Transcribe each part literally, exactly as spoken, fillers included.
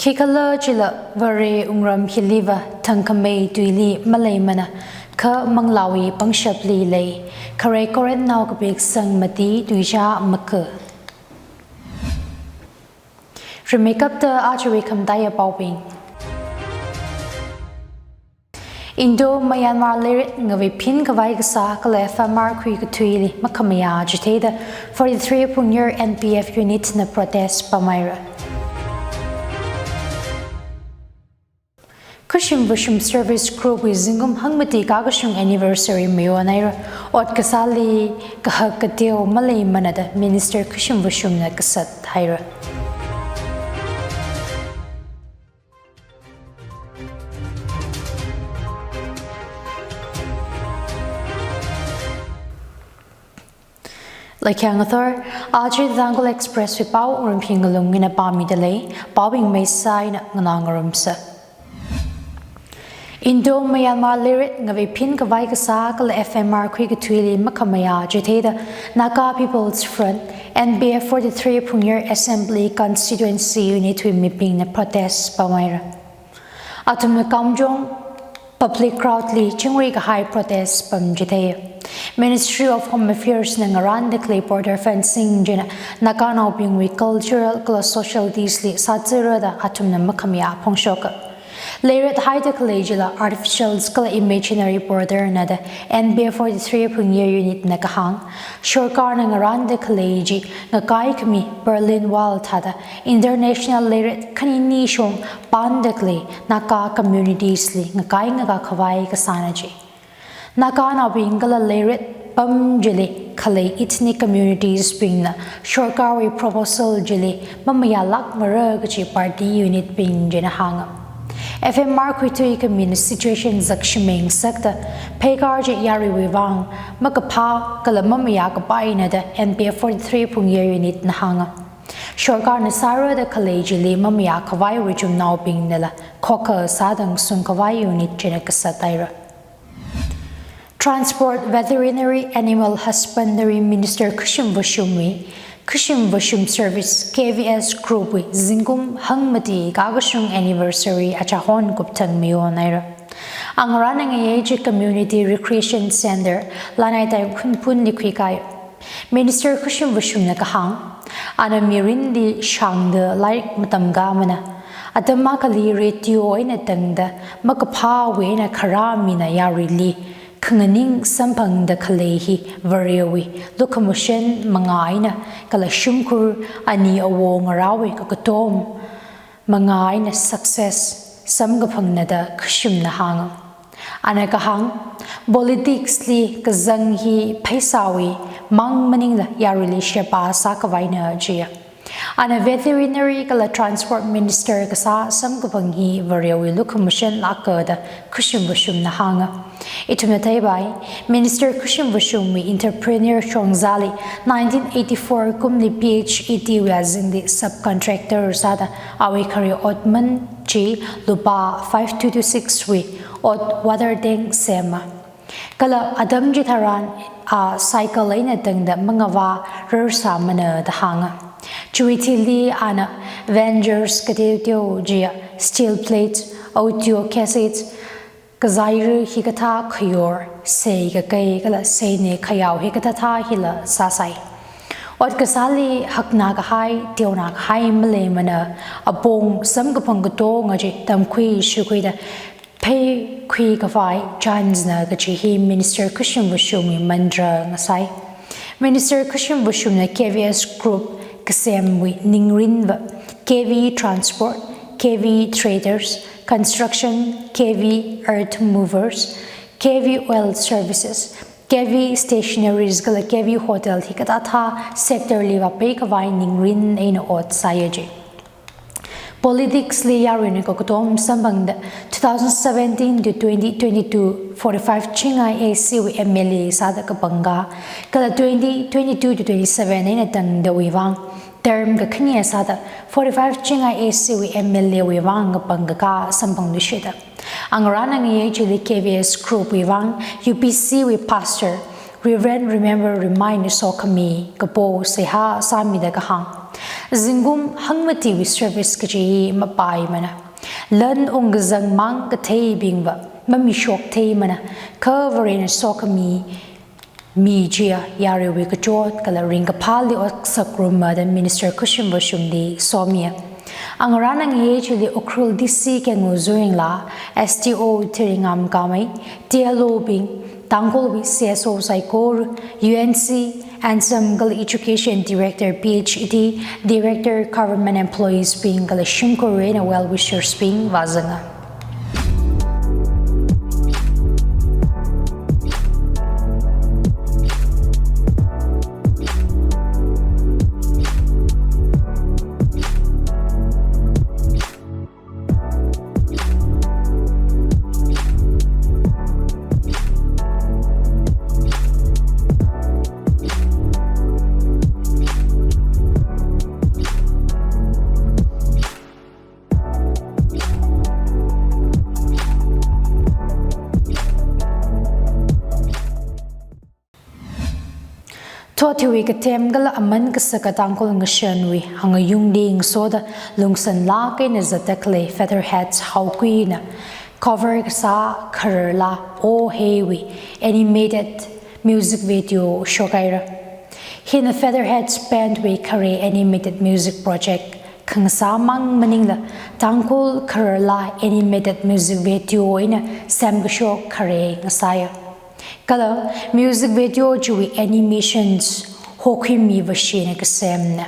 Khikhalajila Vare wungram hiliva thangkhamei tuili maleimana, kha manglāwui pangshapli lei. Khare Corinth naokapik sangmati tuizā maku. Rimeikapta ajawui khamataiya paobing. Indo-Myanmar leirit ngavei phin khavai kasā kala F M R khuikathuili makhamayā chitheida forty-three Phungyar N P F unit na protest pamhaira. Kashim Vashum Service Group wui zingkum hangmati kakashung anniversary mayonhaira. Ot kasāli kahak kateo maleimanada Minister Kashim Vashumna kasat haira. Laikhang athor, aja Tangkhul Express wui pao Urumphing Ngalung ina pāmida lei, paobing maisa ina nganā ngarumsa. Indo-Myanmar leirit ngavei phin khavai kasā kala F M R khuikathuili makhamayā chitheida Naga People's Front, N P F forty-three Phungyar Assembly Constituency Unit wui mibingna protest pamhaira. Athumna Kamjong public crowd li chingri kahai protest pam chithei. Ministry of Home Affairs na ngarānda khalei border fencing china Naganaobingwui cultural kala social dish li sāzara da athumna makhamayā phongshoka. Leirit haida khalei chila artificial kala imaginary border na da N P F forty-three Phungyar unit na kahāng. Sorkarna ngarānda khalei chi ngakai khami Berlin Wall thāda international leirit khanini shong panda khalei Naga communities li ngakai ngaka khavai kasāna chi. Naganaobing kala leirit pam chili khalei ethnic communities bingna sorkarwui proposal chili mamayālākmara kachi party unit bing china hānga. F M R khuithui khamina situation zakshimeng sakta, pheikar chi yaruiwui vang makaphā kala mamayā kapaina da N P F forty-three Phungyar unit na hānga. Sorkarna sāra da khalei chili mamayā khavai ruichumnaobingnala khokha sādang sung khavai unit china kasat haira. Transport, Veterinary, Animal Husbandry Minister Kashim Vashum wui, Kashim Vashum Service, K V S Group wui zingkum hangmati kakashung anniversary achahon kupthang mayonhaira. Angarān ngayei chi Community Recreation Center, Lanaitai Khunphun li khuikai. Minister Kashim Vashumna kahāng, ana mirinli shāngda lairik matamkāmana. Atam akhali radio eina tangda makaphāwui eina kharā mina yaruili khanganing samphangda khalei hi Varewui lukhamashan mangā eina kala shimkhur ani awo ngarāwui kakatom mangā eina success samkaphangna da Kashimna hānga. Ana kahāng, politics li kazang hi pheisāwui mang maningla yaruili sheba sākhavaina jiya. Ana Veterinary kala Transport Minister kasā samkaphang hi Varewui lukhamashan lāka da Kashim Vashumna hānga. Ithumna theipai, Minister Kashim Vashum wui entrepreneur shongzali nineteen eighty-four kumli P H E D wui azingli subcontractor sāda awui khare otman chi lupā five two two six wui ot water tank sema. Kala atam chitharan a cycle eina tangda mangavā rarsāmana da hānga. Chiwui thili ana Avengers kateoteo jiya steel plate, audio cassette, kazairu hikathā khayor, sei kakai kala seine khayao hikathāthā hila sāsai. Ot kasāli hakna kahai, teona kahai maleimana, apong samkaphang katonga chi tamkhui shukhuida pheikhui khavai chance na kachi hi Minister Kashim Vashum wui mantra ngasai. Minister Kashim Vashumna K V S Group kasemwui ningrinva, K V Transport, K V Traders, Construction, K V Earth Movers, K V Oil Services, K V Stationaries kala K V Hotel hikathāthā sector li vāpai khavai ningrin eina ot sāya ji. Politics li yaruina kakatom samphangda two thousand seventeen to twenty twenty-two, forty-five Chingai A C wui M L A sāda kapangka, kala twenty twenty-two to twenty-seven eina tangdawui vang term kakhane sāda forty-five Chingai A C wui M L A wui vang kapangkaka samphangluishida. Angarān ngayei chili K V S Group wui vang U P C wui Pastor Reverend Remember Remain sokhami kapo seihā sāmida kahāng. Zingkum hangmatiwui service kaji mapaimana. Lan ungkazang mang katheibingva mamishok theimana. Kha Varena sokhami mi chiya yarewui kachot kala ringkaphāli otsak ngarumma da Minister Khashim Vashumli somiya. Angarān angayei chili Ukhrul D C Kengu Zuringla, S D O Thiringam Kamei, T L O bing, Tangkhulwui C S O saikora, U N C, ANSAM kala Education Director, P H E D, Director, Government Employees bing kala shimkhur eina well wishers bing vāzanga. Thot hiwui kathem kala aman kasaka Tangkhul ngashanwui hangayungli ngasoda lungsanlāk eina zatda khalei Featherheads Haokuina cover kasā khararlā Oh Heiwui animated music video shokhaira. Hina Featherheads Band wui khare animated music project khangasā mang maningla Tangkhul khararlā animated music video eina semkashok khare ngasāya. Kala music video chiwui animations Hokhuimi Vashina kasemna.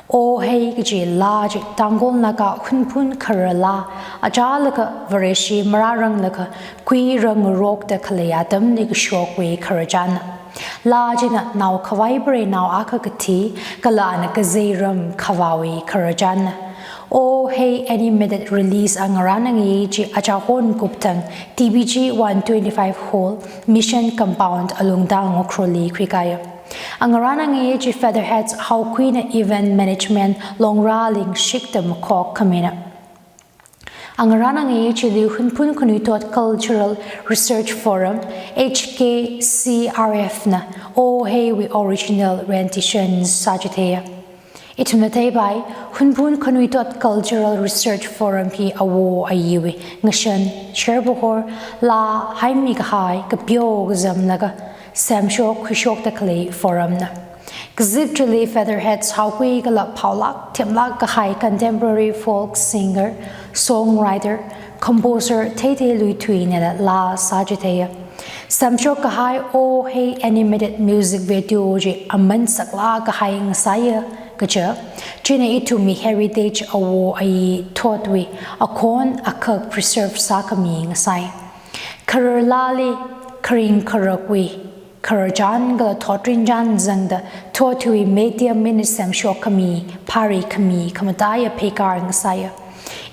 Oh Hei kaji laa chi Tangkhul Naga Hunphun khararlā achālakha Vareshi marāranglakha khuirāngarokda khalei atamli kashokwui khararchanna. Laa china nao khavai preiva nao akha kathi kala ana kazei ram khavāwui khararchanna. Oh Hei animated release angarān angayei chi achahon kupthang T B G one twenty-five Hall, Mission Compound alungda Ukhrulli khuikāya. Angarān angayei chi Featherheads Haokuina Event Management Longrāli ngashikda makhok khamina. Angarān angayei chili Hunphun Khanuithot Cultural Research Forum, H K C R F na Oh Heiwui original rendition sāchitheiya. Ithumna theipai, Hunphun Khanuithot Cultural Research Forum hi awo ayiwui ngashan, sharpahor, laa haimi kahai kapyo kazamlaga semshok khuishokda khalei forum na. Kazip chili Featherheads Haokui kala phaolāk themlāk kahai contemporary folk singer, songwriter, composer theithei lui thuinala laa sāchitheiya. Semshok kahai Oh Hei animated music video chi aman saklāk kahai ngasāya kaja, china ithumwui heritage awo ayi thotwui akhon akhak preserve sākhami ngasai. Khararlāli kharing kharakwui khararchan kala thotrinchān zangda thot hiwui medium eina semshok khami, phāri khami, khamataiya pheikar ngasāya.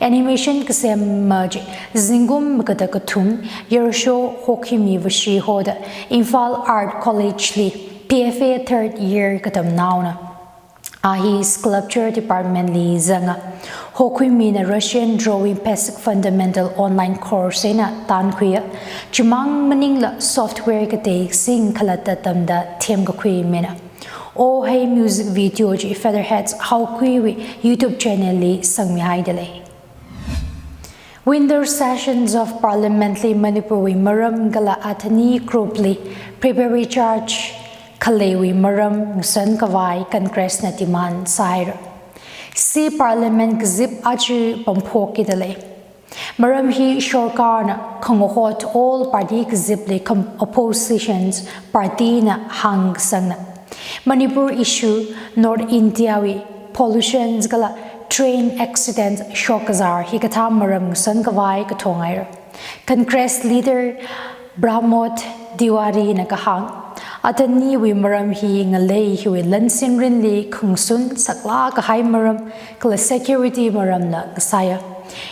Animation kasem maji zingkum maga da kathum, yarsho Hokhuimi Vashi hoda Imphal Art College li P F A third year katamnaona. A hi sculpture department li zanga. Hokhuimina Russian drawing basic fundamental online course eina tankhuiya. Chimang maningla software katei sing khalatta tamda themkakhui mina. Oh Hei music video chi Featherheads Haokuiwui YouTube channel li sangmihaida lei. Winter Sessions of Parliament li Manipurwui maram kala Adani group li bribery charge khaleiwui maram ngasan khavai Congress na demand sāhaira. Si Parliament kazip aja pamphokki da lei. Maram hi sorkarna khangahot all party kazipli kham oppositions party na hāngkasangna. Manipur issue, North India wui pollutions kala train accident shokkazar hikathā maram ngasan khavai kathong haira. Congress leader Pramod Tiwari na kahāng, Adani wui maram hi ngalei hiwui lansin rinli khangsun saklāk kahai maram kala security maramla ngasāya.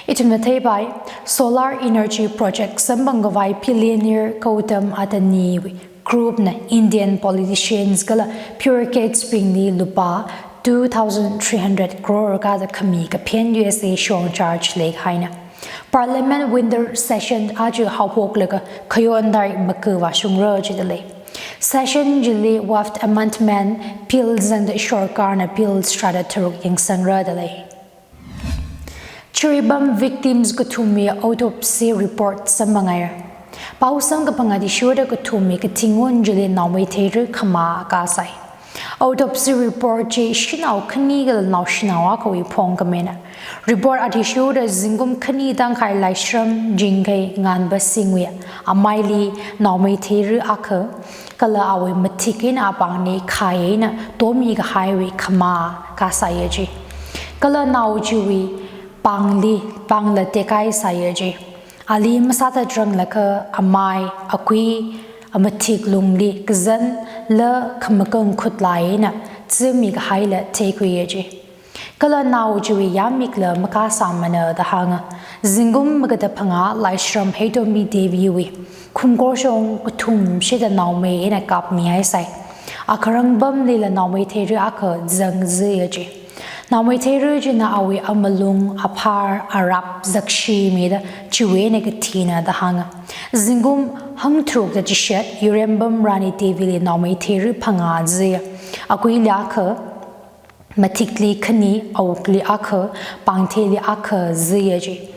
Ithumna theipai, solar energy project samphang khavai billionaire Gautam Adani wui group na Indian politicians kala bureaucrats bingli lupā two thousand three hundred crore kada khami kaphen U S A shong charge leihaina. Parliament winter session aja haophoklaga khayon tarik maga vāshungra jida lei. Session chili Waqf Amendment Bill zangda sorkarna Bill sāda tharuk yangsangra da lei. Jiribam victims kathumwui autopsy report samphangaira. Pao samkaphang athishurda kathumwui katingun chili naomeitheiru khamā kasai. Autopsy report chi shanao khani kala naoshinao akhawui phongkhamina. Report athishurda zingkum khani tangkhai Laishram Jingkhei Nganbasingwui amaili naomeitheiru akha, kala awui mathik eina apāngli khai eina tomikahaiwui khamā kasaiya ji. Kala nao chiwui pāngli, pāngla tekhai saiya ji. Ali masāthatranglakha amai, akui, amathik lungli kazanla khamakang khutlai eina zimihaila theikhuiya ji. Kala nao chiwui yāmikla makasāmana da hānga. Zingkum magada phangā Laishram Heitomi Deviwui khumkor shong kathum shida naomei eina kapmihaisai. Akharangbamlila naomeitheiru akha zangzaya ji. Naomeitheiru china awui amalung, aphar, arap zakshimida chiwui eina kathina da hānga. Zingkum hangtharukda chishat Yurembam Rani Devili naomeitheiru phangā zaya. Akuili akha, mathikli khani, awukli akha, pāngtheili akha zaya ji.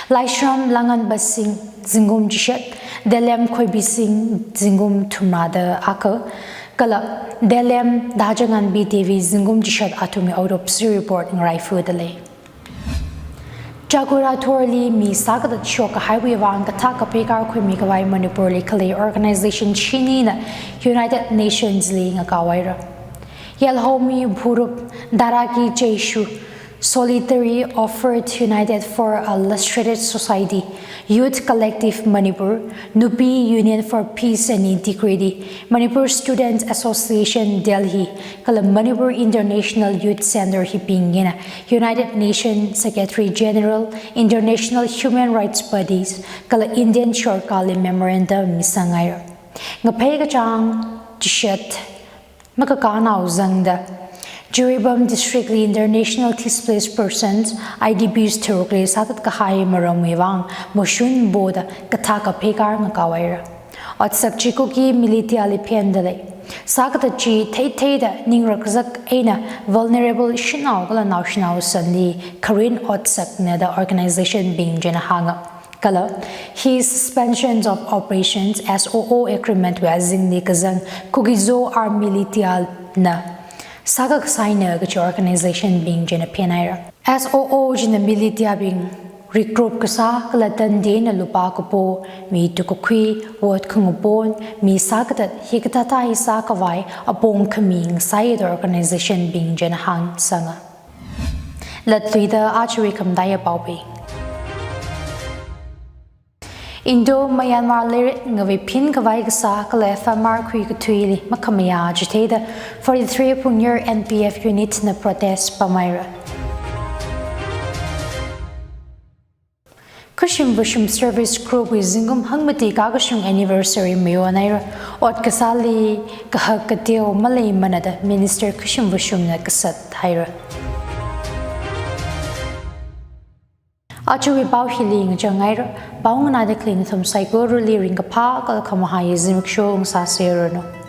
Laishram Langanbasing zingkum chishat, Delem Khoibising zingkum thumrada akha, kala Delem Dajanganbi Devi zingkum chishat athumwui autopsy report ngaraifuda lei. Jaguda thorli mi sākathat shokkahaiwui vang kathā kaphei kar khuimikhavai Manipurli khalei organization shinina United Nations li ngakaohaira. Yelhomi Bhurup Daraki Jeishu, Solidarity of Earth United for a Lacerated Society, Youth Collective Manipur, Nupi Union for Peace and Integrity, Manipur Students Association Delhi, kala Manipur International Youth Centre hibing eina United Nations Secretary General, International Human Rights Bodies, kala Indian sorkarli memorandum misangaira. Ngaphei kachāng chishat makakānao zangda Jiribam District li International Displaced Persons, I D Ps tharukli sāthatkahai maramwui vang mashun boda kathā kaphei kar ngakaohaira. Otsak chi Kuki militiali phenda lei. Sākathat chi theitheida ningrakzak eina vulnerable shanao kala naoshinao sanli kharin otsakna da organization bing china hānga. Kala, hi Suspensions of Operations, S O O agreement wui azingli kazang Kuki-Zo Armed Militia na sākakasaina kachi organization bing china phenhaira. S O O china militia bing regroup kasā kala tandi eina lupā kapo, mi tukakhui, vote khangapon, mi sākathat hikathāthā sākhavai apong khami ngasai da organization bing china hāngsanga. Latluida aruiwui khamataiya paobing. Indo-Myanmar leirit ngavei phinkhavai kasā kala F M R khuikathuili makhamayā chitheida forty-three Pungyur N P F unit na protest pamhaira. Khashim Vashum Service Group wui zingkum hangmati kakashung anniversary mayonhaira. Ot kasāli kahak kateo maleimana da Minister Khashim Vashumna kasat haira. Aruiwui pao hili ngachanghaira. Pao nganāda khalei nathum saikorali ringkaphā kala khamahai zimiksho ngasāserranu.